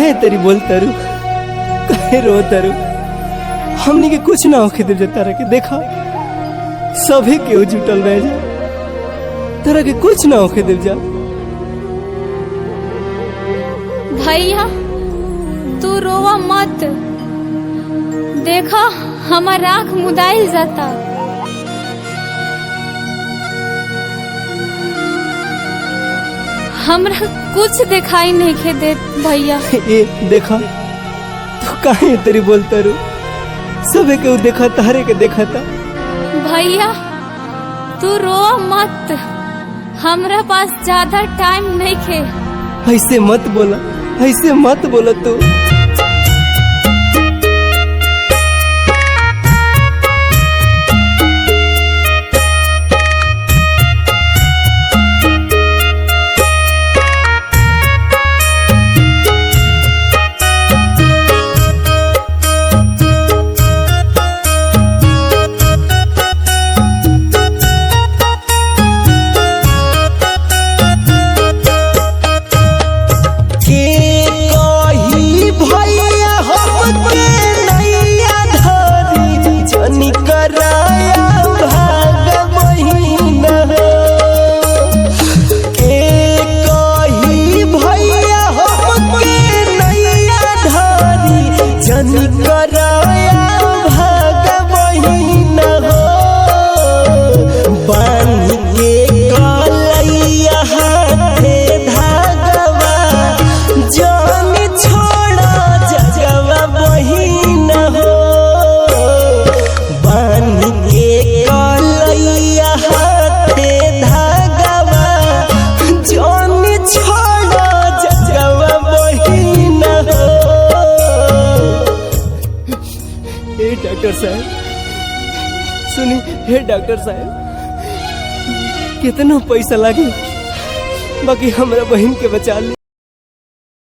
काहे तेरी बोल तरु, काहे रो तरु? हमनी के कुछ ना होखे दिल तारा के। देखा सभी केहू जुटल रह जा, तारा के कुछ ना होखे दिल जा। भैया तू रोवा मत, देखा हमार आँख मुदाइल जाता। हमरा कुछ दिखाई नहीं खे देत भैया। ए देखा तू काहे तेरी बोल तरु? सभी केहू देखा तारे के देखा था। भैया तू रोवा मत, हमरा पास ज्यादा टाइम नहीं खे। ऐसे मत बोला, ऐसे मत बोला तू। के कही भैया हमके नैया धरी जनी कराया भाग महीना। के कही भैया हमके नैया धरी जनी कराया भाग महीना हो। बांध के कलैया हाथे धागवा जान छोड़ा जगवा बहिन हो। बांध के कलैया हाथे धागवा जान छोड़ा जगवा बहिन हो। हे डॉक्टर साहब सुनी, हे डॉक्टर साहब कितना पैसा लागी बाकी हमरा बहन के बचा ली।